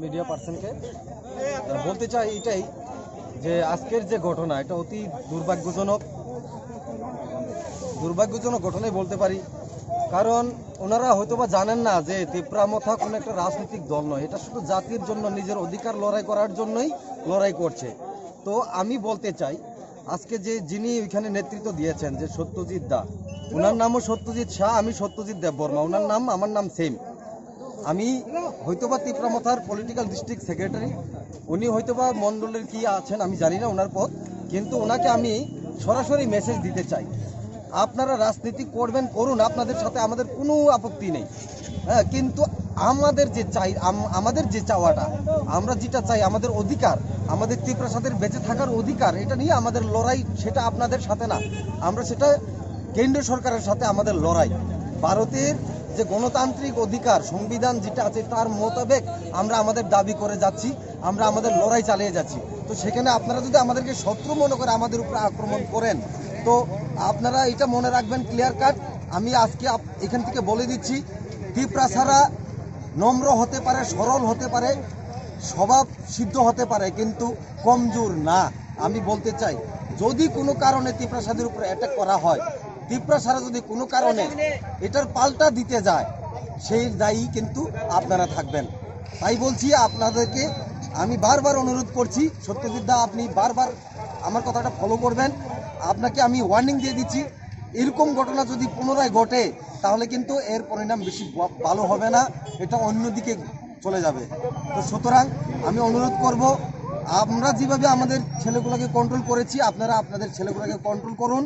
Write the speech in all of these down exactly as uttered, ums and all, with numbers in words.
মিডিয়া পার্সনকে বলতে চাই এটাই যে আজকের যে ঘটনা, এটা অতি দুর্ভাগ্যজনক, দুর্ভাগ্যজনক ঘটনাই বলতে পারি। কারণ ওনারা হয়তোবা জানেন না যে তিপ্রা মথা কোনো একটা রাজনৈতিক দল নয়, এটা শুধু জাতির জন্য, নিজের অধিকার লড়াই করার জন্যই লড়াই করছে। তো আমি বলতে চাই, আজকে যে যিনি ওইখানে নেতৃত্ব দিয়েছেন, যে সত্যজিৎ দা, ওনার নামও সত্যজিৎ শাহ, আমি সত্যজিৎ দেববর্মা, ওনার নাম আমার নাম সেম। আমি হয়তোবা তিপ্রা মথার পলিটিক্যাল ডিস্ট্রিক্ট সেক্রেটারি, উনি হয়তোবা মণ্ডলের কি আছেন আমি জানি না ওনার পদ, কিন্তু ওনাকে আমি সরাসরি মেসেজ দিতে চাই, আপনারা রাজনীতি করবেন করুন, আপনাদের সাথে আমাদের কোনো আপত্তি নেই। হ্যাঁ, কিন্তু আমাদের যে চাই, আম-, আমাদের যে চাওয়াটা, আমরা যেটা চাই, আমাদের অধিকার, আমাদের তিপ্রাসাদের বেঁচে থাকার অধিকার, এটা নিয়ে আমাদের লড়াই, সেটা আপনাদের সাথে না, আমরা সেটা কেন্দ্র সরকারের সাথে আমাদের লড়াই। ভারতের যে গণতান্ত্রিক অধিকার, সংবিধান যেটা আছে, তার মোতাবেক আমরা আমাদের দাবি করে যাচ্ছি, আমরা আমাদের লড়াই চালিয়ে যাচ্ছি। তো সেখানে আপনারা যদি আমাদেরকে শত্রু মনে করে আমাদের উপরে আক্রমণ করেন, তো আপনারা এটা মনে রাখবেন ক্লিয়ার কাট। আমি আজকে আপ-, এখান থেকে বলে দিচ্ছি, তিপ্রাসারা নম্র হতে পারে, সরল হতে পারে, স্বভাব সিদ্ধ হতে পারে, কিন্তু কমজোর না। আমি বলতে চাই, যদি কোনো কারণে তিপ্রাসাদের উপরে অ্যাটাক করা হয়, তিপ্রাসারা যদি কোনো কারণে এটার পাল্টা দিতে যায়, সেই দায়ী কিন্তু আপনারা থাকবেন। তাই বলছি আপনাদেরকে, আমি বারবার অনুরোধ করছি, সত্যজিৎ দা, আপনি বারবার আমার কথাটা ফলো করবেন। আপনাকে আমি ওয়ার্নিং দিয়ে দিচ্ছি, এরকম ঘটনা যদি পুনরায় ঘটে, তাহলে কিন্তু এর পরিণাম বেশি ব-, ভালো হবে না, এটা অন্যদিকে চলে যাবে। তো সুতরাং আমি অনুরোধ করব, আমরা যেভাবে আমাদের ছেলেগুলোকে কন্ট্রোল করেছি, আপনারা আপনাদের ছেলেগুলোকে কন্ট্রোল করুন,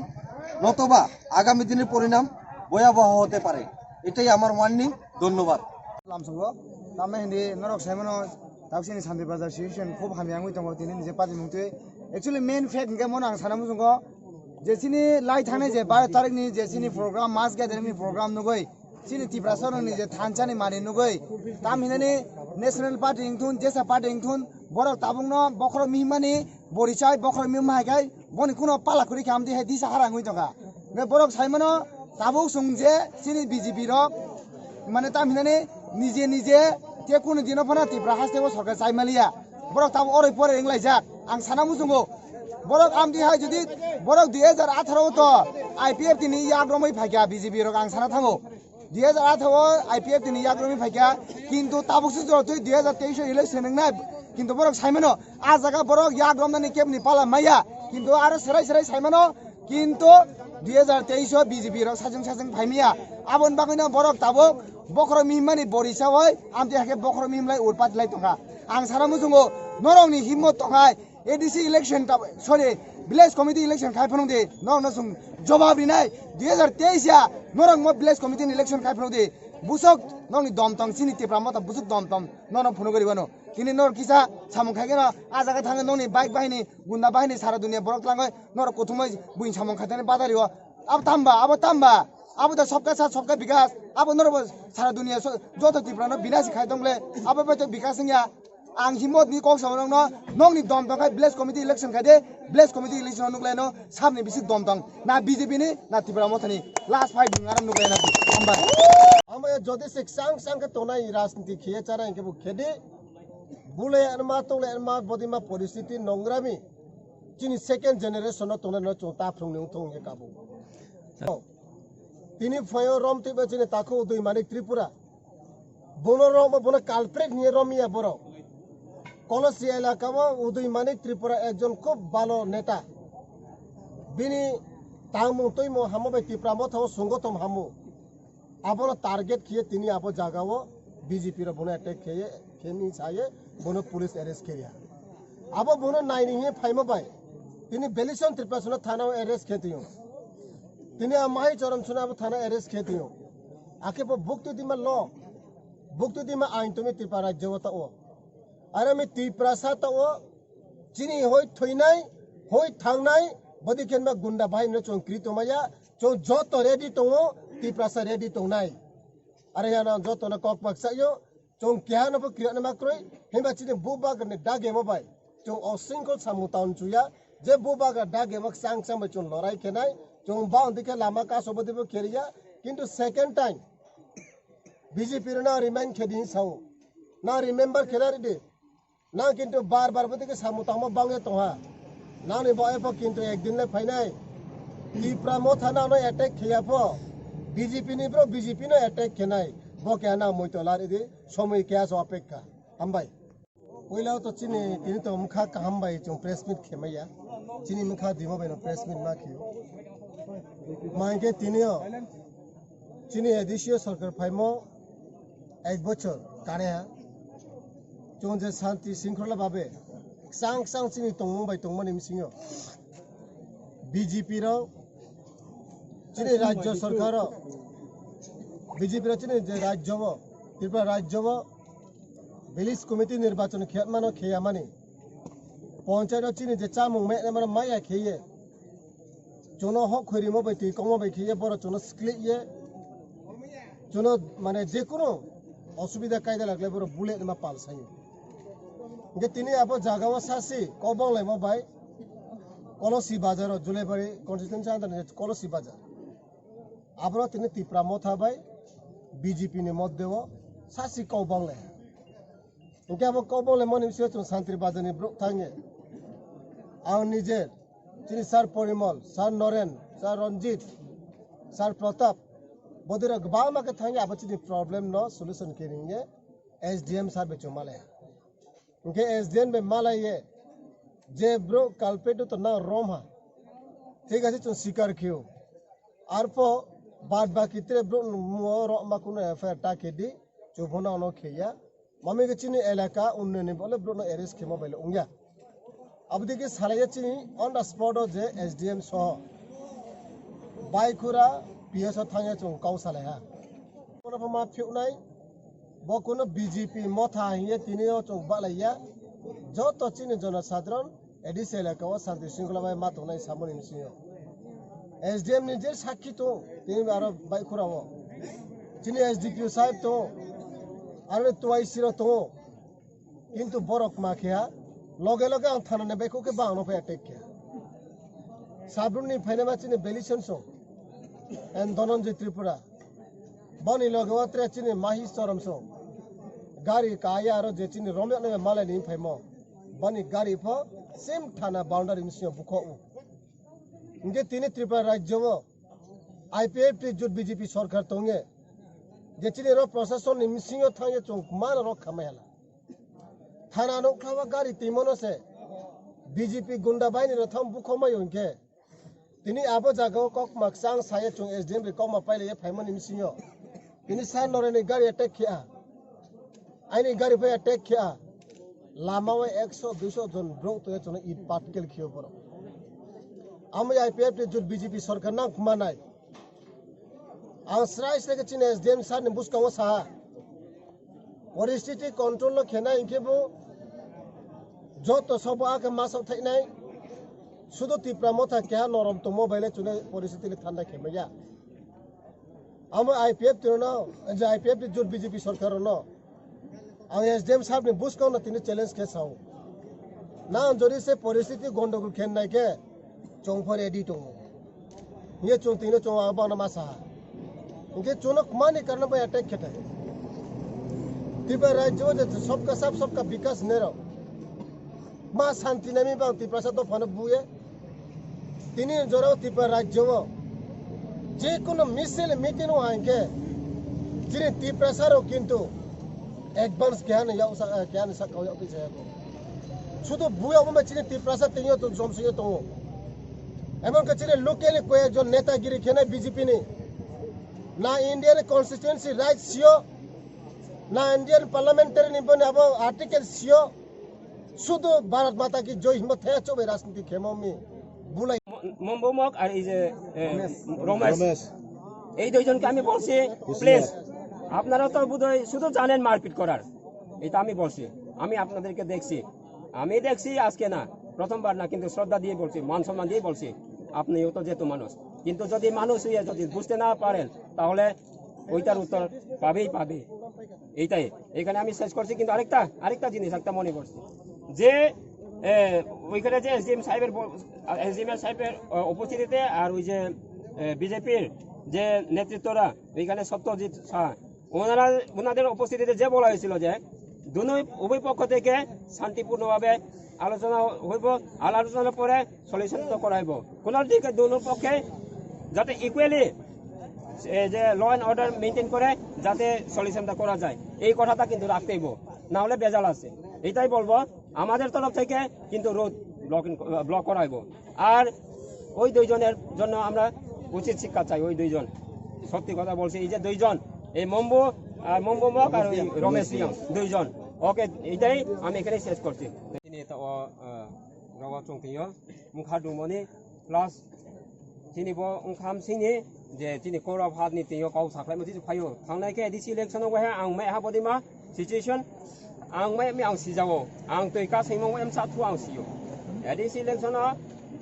নতবা আগামী দিনের পরিণাম ভয়াবহ হতে পারে। এটাই আমার ওয়ার্নিং। ধন্যবাদ। Lamsongo, tamo hindi norok saimano, taksini Santi Bazar situation khub hamya wngwi tongo tini ni je party mungtwi. Actually, main fact hwnkhe mono ang sana muchungo, je chini lai thangnai je baro tarik ni je chini program, mass gathering ni program nugwi, chini Tiprasa rokni je thansa ni mani nugwi, tam hinani National Party wngthun, jesa party wngthun, borok tabukno bokhorok mihimmani borichai bokhorok mihim hai khai boni kuno pala kwrwi khe amtwi hai disa hara wngwi tongkha. Hwnkhe borok saimano tabuk chwng je chini B J P rok mane tam hinani nije nije te kunu dino phano Tipra haste o sorkar chai maliya. Borok tabuk oroi poroi wnglaijak. Ang sana muchungo borok amtwi hai jodi borok dui hajar atharo o to I P F T ni yak romwi phaikha B J P rok ang sana thango. Dui hajar atharo o I P F T ni yak romwi phaikha, kintu tabuk se jora twi dui hajar teis o election wngnai, kintu borok saimano, ah jaga borok yak romnani kebni pala maya, kintu aro serai serai saimano, kintu dui hajar teis o B J P rok sajwng sajwng phaimaya, aboni bagwino borok tabuk bokhorok mihimmani boricha oi, amtwi hakhe bokhorok mihimlai urpat lai tongkha. Ang sana muchungo, norokni himmot tongnai, A D C election ta, sorry, village committee election khai phano de, norok no chwng jobab rinai, dui hajar teis ya, norok mo village committee ni election khai phano de, busok nokni dom tong, chini Tipra motha busuk dom tong, nono phunugwi ribano. Tini norok kisa samung khai kheno, ah jaga thangwi nokni bike bahini, gunda bahini, sara dunia borok tlangwi, norok kuthumwi buini samung khaitani badari o. Abo tamba, abo tamba, abo da sabka saath sabka bikas, abo norok bo sara dunia so-, joto Tipra no binasi khai tong le, abo bai to bikas wngya. Ang himot ni kok samo nokno, nokni dom tong khai village committee election khai de, village committee election o nuklai no, sabni bisik dom tong. Na B J P ni, na Tipra Motha ni. Last fight ni aro nuklai na. Hambai. Hambai, jodi se sang sang khe tongnai rajniti khiye chara hingke bo khedi. Bule anma, tongle anma, bodima poristiti nongrami. Chini second generation no tongnai no chwng ta phrwng ni wngthong hingke kabo. Tini phaio rom twibo chini takhuk Udui Manik Tripura. Bono rom, bono culprit hinwi romya borok. Kolosi elaka o Udui Manik Tripura ekjon khub bhalo neta. Bini tangmung twimung hamo bai Tipra Motha o songothon hamo. Abono target khiye tini abo jagao B J P rok bono attack khiye, kheni saye bono police arrest khiya. Abo bono naini hiye phaima bai tini Belison Tripura suna thana arrest khe tiyo. Tini amahai chorom suna abo thana arrest khe tiyo. Akhe bo buktu dima lo, buktu dima ain tumi Tripura rajyo ta o. Aro mi Tripura sa ta o. Chini hoi thoinai, hoi thangnai, bodi khenba gunda bahai no chong kri tongmaya, chong joto ready tongo, Tiprasa ready tongnai. Are ya na joto no kok bak sayo, chong keha no bo kriya na makroi, himba chini bubagra ni dage mo bai, chong o singko samu taun chuya, je bubagra dage mo sang sang bai chong lorai khenai, chong ba undi khe lama kaso bodi bo keriya, kintu second time, B J P rina remind khedi sao, na remember khena ridi. Nang kintu bar bar bwtwi khe samung tangma bangwi tongha. Nangni bo epho kintu ekdin le phainai. Tipra motha nangno attack kheyapho. B J P ni bro B J P no attack khenai. Bo khe nang muitu lari di. Somoi khe aso apekha. Hambai. Puila to chini tini to mkha kaham bai chung press meet khemaya. Chini mkha dimo bai no press meet ma khiyo. Mankhe tini o. Chini A D C o sorkar phaimo ek bochor kare ha. Chwng je shanti shringkhola babe sang sang chini tongmung bai tongmani bisingo B J P rok chini rajyo sorkar o B J P rok chini je rajyo o Tripura rajyo o village committee nirbachon kheyamano kheyamani ponchayat o chini je chamung me maya kheye. Chuno hok khoi rimo bai twi kongma bai khiye borok chuno sklik ye. Chuno mane je kunu osubida kaida lagle borok bullet ma pal sayo. Hingke tini abo jaga o sasi kobong laimo bai Kolosi bazar o Julaibari constituency under ni Kolosi bazar. Aboro tini Tipra motha bai B J P ni modde o sasi kobong lai. Hingke abo kobong laimo ni bisingo chung santri bazar ni borok thangye. Ang nije chini Sir Porimol, Sir Noren, Sir Ranjit, Sir Pratap, bodira gbangma khe thangya abo chini problem no solution khe ringye S D M sir bai chuma laya. Hingke S D M bai malaye je bro culprit to na rom ha. Thik ase chung sikar khiyo. Arpo bad baki tre bro mo ro ma kuno F I R ta khe di, chubona ono kheya. Mami ke chini elaka unnayoni bole bro no arrest khemo baile ungya. Abdi ke salaya chini on the spot o je S D M soho. Baikhura P S o thangya chung kau salai ha. Kono pho ma phiuknai, bo kuno B J P motha hiye tini o chung balaiya. Joto chini jonosadharon A D C elaka o santi sringkhola bai ma tongnai samoni bisingo. S D M ni je sakhi tong, tini aro Baikhura o. Chini S D P O sahib tong, aro T Y C rok tong. Kintu borok ma khe ha, loge loge ang thana ni baikho khe bang no phai attack khe. Sabrun ni phaina ma chini Belison song, and Dhananjay Tripura. Boni loge o tre chini Mahi Chorom song. Gari kaya aro je chini romyok ni malai ni phaimo. Boni gari pho same thana boundary ni sio bukho u. Hingke tini Tripura rajyo o I P F T jut B J P sorkar tonge. Je chini ro prosason ni misingo thangye chung mano rok khamai hala. Thana nukhlawa gari timono se B J P gunda baini rok thang bukhomai hingke. Tini abo jaga o kok mak chang saya chung S D M bai kok ma pailaiya phaimani misingo. Tini Sir Noren ni gari attack khia. Aini gari phai attack khia. Lama o ekso duiso jon bro to chona it patkel khio borok. Amo I P F T jut B J P sorkar nang khuma nai. Ang srai srai ke chini S D M sir ni bwskango saha. Poristiti control no khenai hingke bo joto sobo ake masok thainai. Sudu Tipra motha keha norom tongmo baile chunai poristiti le thanda khemaya. Amo I P F T no, je I P F T jut B J P sorkar no. Ang S D M sahab ni bwskango no tini challenge khe sao. Nang jodi se poristiti gondogol khe nai khe chong pho ready tongo. Hiye chong tini chong ang bono ma sa. Hinkhe chwngno mani karno bai attack khe thai. Tiba rajyo je sabka sath sabka bikas nero. Ma santi nami bang Tiprasa dophano buye. Tini jorao Tipra rajyo o je kono misil meeting o hingke chini Tiprasa rok kintu advance keha ni yak sa, keha ni sakao yak twi saya ko. Sudu buya bo chini Tiprasa tini o tong jom suyo tongo. Emon ke chini local ni koyek jon neta giri khenai B J P ni. Na Indian constituency right sio, na Indian parliamentary ni boni abo article sio, sudu Bharat Mata ki joi himba thaya chobai rajniti khemo mi bulai. Mambumok ar ei je, eh, Romesh. Romesh. এই দুইজনকে আমি বলছি, হুঁশিয়ার। প্লিজ, আপনারা তো বোধহয় শুধু জানেন মারপিট করার, এটা আমি বলছি। আমি আপনাদেরকে দেখছি, আমি দেখছি আজকে না, প্রথমবার না, কিন্তু শ্রদ্ধা দিয়ে বলছি, মান সম্মান দিয়ে বলছি। আপনিও তো যেহেতু মানুষ, কিন্তু যদি মানুষ হয়ে যদি বুঝতে না পারেন, তাহলে ওইটার উত্তর পাবেই পাবে। এইটাই, এখানে আমি শেষ করছি। কিন্তু আরেকটা, আরেকটা জিনিস একটা মনে করছি যে, এ, ওইখানে যে এসডিএম সাহেবের ব-, এসডিএম সাহেবের, আ, উপস্থিতিতে আর ওই যে, এ, বিজেপির যে নেতৃত্বরা ওইখানে সত্যজিৎ শাহ, ওনারা, ওনাদের উপস্থিতিতে যে বলা হয়েছিল যে দুনো, উভয় পক্ষ থেকে শান্তিপূর্ণভাবে আলোচনা হইব, আর আলোচনার পরে সলিউশন তো করা হইব। কোনো দিকে দুনো পক্ষে যাতে ইকুয়ালি যে ল অ্যান্ড অর্ডার মেনটেন করে যাতে সলিউশনটা করা যায়, এই কথাটা কিন্তু রাখতে হইব, না হলে ভেজাল আছে। এটাই বলবো, আমাদের তরফ থেকে কিন্তু রোড ব্লকিং, ব্লক করা হইব। আর ওই দুইজনের জন্য আমরা উচিত শিক্ষা চাই। ওই দুইজন, সত্যি কথা বলছি, এই যে দুইজন, এই মম্বু, আর মম্বু মক আর ওই রমেশ রিয়াং, দুইজন। ওকে, এটাই আমি এখানে শেষ করছি। Chini ta o, ah, rogo chwng twi o wngkha dumoni plus chini bo wngkha sini je chini Kaurab hat ni twi o kok saklai mo twi phaio. Thangnai khe A D C election o wngkha ang mai ha bodima situation ang mai mi ang sijao. Ang twi ka singmo wem sa thu ang sio. A D C election o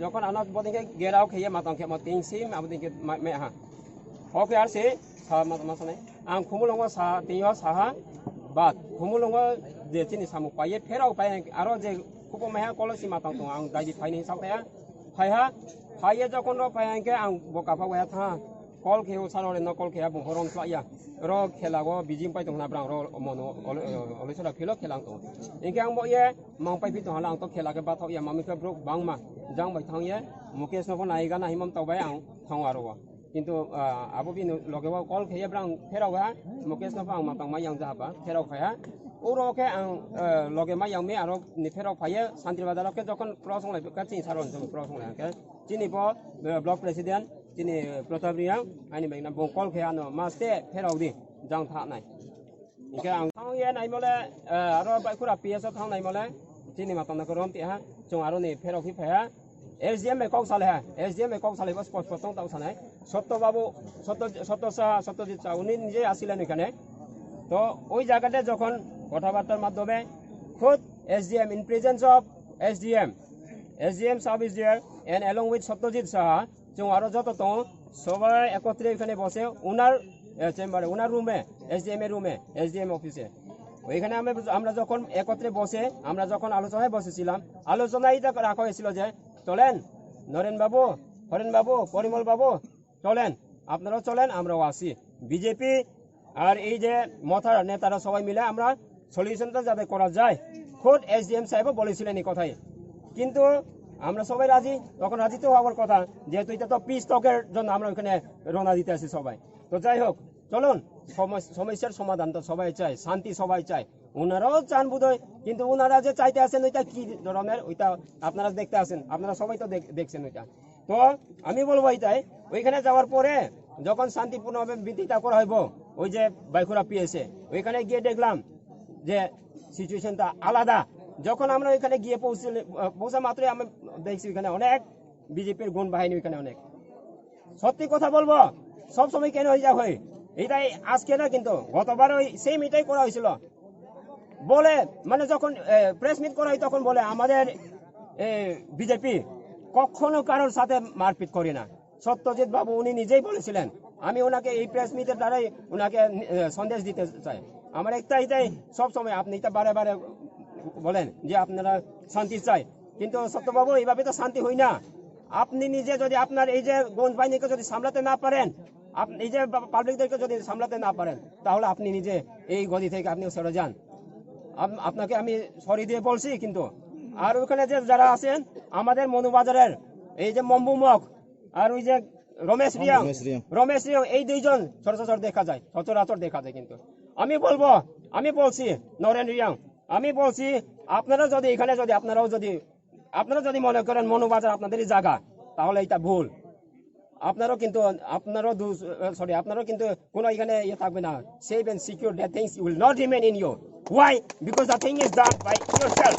jokon ano bodin khe gerao khe ye matang khe mo ting sim abodin khe mai ha. Oke, ar se sa ma, ma sanai. Ang Khumulwngo sa, tei o saha bat. Khumulwngo je chini samung paiye pherao pai, aro je kubo maiha kolo si matang tongo, ang daidi phaini sak taya. Phaiha, phaiye jokon ro phaiha hingke ang bo kapha waya tha. Kol kheo saro re no kol khea bo horom sa ya. Ro khela go bijim pai tong na brang ro mono ol-, ol-, olisora philo khela tong. Hingke ang bo ye mang pai phi tong hala ang to khela ke bathok ya mami ke bro bangma. Jang bai thang ye Mukesh no pho nai gana himam tau bai ang thang aro. Kintu, ah, abo bini loge o call khaiya brang pherao ha, Mukesh no ang matang ma yang jaha ba, pherao khai ha. Uro khe ang, eh, loge ma yang mi aro ni pherao phaiya, Santri Bazar o khe jokon prosong lai ka chini saron jokon prosong lai khe. Chini bo, eh, block president, chini Pratap Riang, ani bai na bo call khai ano, maste pherao di, jang tha nai. Hingke ang thang ye nai mole, eh, aro bai khura P S o thang nai mole, chini matang na korom ti ha, chung aro ni pherao khi phai ha. S D M bai kok salai ha, S D M bai kok salai bo spot spot tong tau sanai. Sotto Babu, Sotto, Sotto Saha, Sotto Jit Saha, uni nije asilen oikhane. To oi jaga de jokhon kothabartar maddhome khud S D M in presence of S D M, S D M sub is there and along with Satyajit Saha, chwng aro joto tongo, sobai ekotre oikhane bose unar, eh, chamber, unar room-e, S D M-এর room-e, S D M office-এ। ওইখানে আমরা, আমরা যখন একত্রে বসে, আমরা যখন আলোচনায় বসেছিলাম, আলোচনায় এটা রাখা হয়েছিল যে, "চলেন, নরেন বাবু, হরেন বাবু, পরিমল বাবু, চলেন, আপনারাও চলেন, আমরাও আসি।" বিজেপি আর এই যে মথার নেতারা সবাই মিলে আমরা সলিউশনটা যাতে করা যায়, খোদ এসডিএম সাহেবও বলেছিলেন এই কথাই। কিন্তু আমরা সবাই রাজি, তখন রাজি তো হওয়ার কথা, যেহেতু এটা তো পিস টকের জন্য আমরা ওখানে রওনা দিতে আসি সবাই। তো যাই হোক, চলুন, সমস-, সমস্যার সমাধান তো সবাই চায়, শান্তি সবাই চায়, ওনারাও চান বোধহয়, কিন্তু ওনারা যে চাইতে আছেন ওইটা কি ধরনের, ওইটা আপনারা দেখতে আছেন, আপনারা সবাই তো দেখ-, দেখছেন ওইটা। তো আমি বলবো এটাই, ওইখানে যাওয়ার পরে যখন শান্তিপূর্ণভাবে মিটিংটা করা হইব, ওই যে বাইখুরা পিএসএ, ওইখানে গিয়ে দেখলাম যে সিচুয়েশনটা আলাদা। যখন আমরা ওইখানে গিয়ে পৌঁছলে, আহ, পৌঁছা মাত্রই আমরা দেখছি ওইখানে অনেক বিজেপির গুণ বাহিনী ওইখানে অনেক। সত্যি কথা বলবো, সব সময় কেন হয়ে যা হয়, এটাই আজকে না, কিন্তু গতবার ওই সেম এটাই করা হয়েছিল। বলে, মানে, যখন, এ, প্রেস মিট করা হয়, তখন বলে, "আমাদের, এ, বিজেপি কখনো কারোর সাথে মারপিট করে না।" সত্যজিৎ বাবু উনি নিজেই বলেছিলেন। আমি ওনাকে এই প্রেস মিটের দ্বারাই ওনাকে, এ, সন্দেশ দিতে চাই। আমার একটা এটাই সব সময় আপনি এটা বারে বারে বলেন যে আপনারা শান্তি চাই, কিন্তু সত্যবাবু, এইভাবে তো শান্তি হয় না। আপনি নিজে যদি আপনার এই যে গঞ্জ বাহিনীকে যদি সামলাতে না পারেন, আপ-, এই যে পা-, পাবলিকদেরকে যদি সামলাতে না পারেন, তাহলে আপনি নিজে এই গদি থেকে আপনিও সরে যান। আপ-, আপনাকে আমি সরি দিয়ে বলছি, কিন্তু আর ওখানে যে যারা আছেন, আমাদের মনুবাজারের এই যে মম্বু মগ আর ওই যে রমেশ রিয়াং, রমেশ রিয়াং। রমেশ রিয়াং, এই দুইজন সচরাচর দেখা যায়, সচরাচর দেখা যায়। কিন্তু আমি বলবো, আমি বলছি, নরেন রিয়াং, আমি বলছি, আপনারা যদি এখানে যদি, আপনারাও যদি, আপনারা যদি মনে করেন মনুবাজার আপনাদেরই জায়গা, তাহলে এটা ভুল। আপনারও কিন্তু, আপনারও দু-, সরি, আপনারও কিন্তু কোনো এখানে ইয়ে থাকবে না। Safe and secure, the things will not remain in you. Why? Because the thing is done by yourself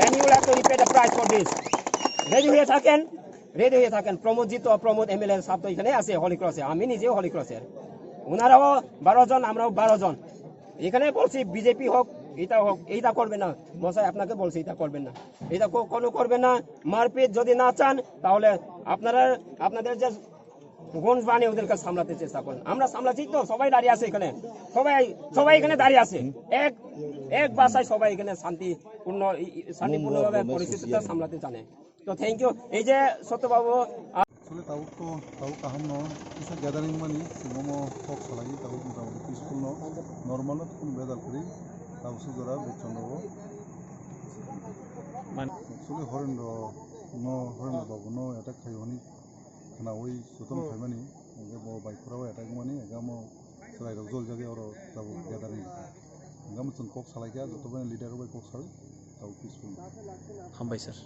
and you will have to repay the price for this. Ready হয়ে থাকেন, রেডি হয়ে থাকেন। প্রমোদজিৎ তো, প্রমোদ এমএলএ সাহেব তো এখানে আছে, হলি ক্রসে, আমি নিজেও হলি ক্রসের। ওনারাও বারো জন, আমরাও বারো জন। এখানে বলছি বিজেপি হোক, এটা হোক, এইটা করবে না। মশাই আপনাকে বলছি এটা করবেন না, এটা কো-, কোনো করবেন না। মারপিট যদি না চান, তাহলে আপনারা, আপনাদের যে গুণ বানিয়ে ওদেরকে সামলাতে চেষ্টা করুন। আমরা সামলাচ্ছি তো, সবাই দাঁড়িয়ে আছে এখানে, সবাই, সবাই এখানে দাঁড়িয়ে আছে। এক, এক ভাষায় সবাই এখানে শান্তিপূর্ণ, ই-, ই-, শান্তিপূর্ণভাবে পরিস্থিতিটা সামলাতে জানে। তো থ্যাংক ইউ। এই যে সত্যবাবু, আ- আসলে tabuk to, tabuk kaham no, kisa gathering mani, chwng omo kok salai, tabuk motamoti peaceful no, normal no, tokun bejal kwrwi, tabuk se jora bukchang rogo. Actually, Horendro no, Horendro babu no attack khai hwnwi khwnawi jotono phaimani, hwnkhe bo bai khorao attack wngmani, hwnkhe omo chwrairok joljagwi oro tabuk gathering rwkha. Hwnkhe omo chwng kok salaikha, joto bai leader rok bai kok sawi, tabuk peaceful. Hambai sir.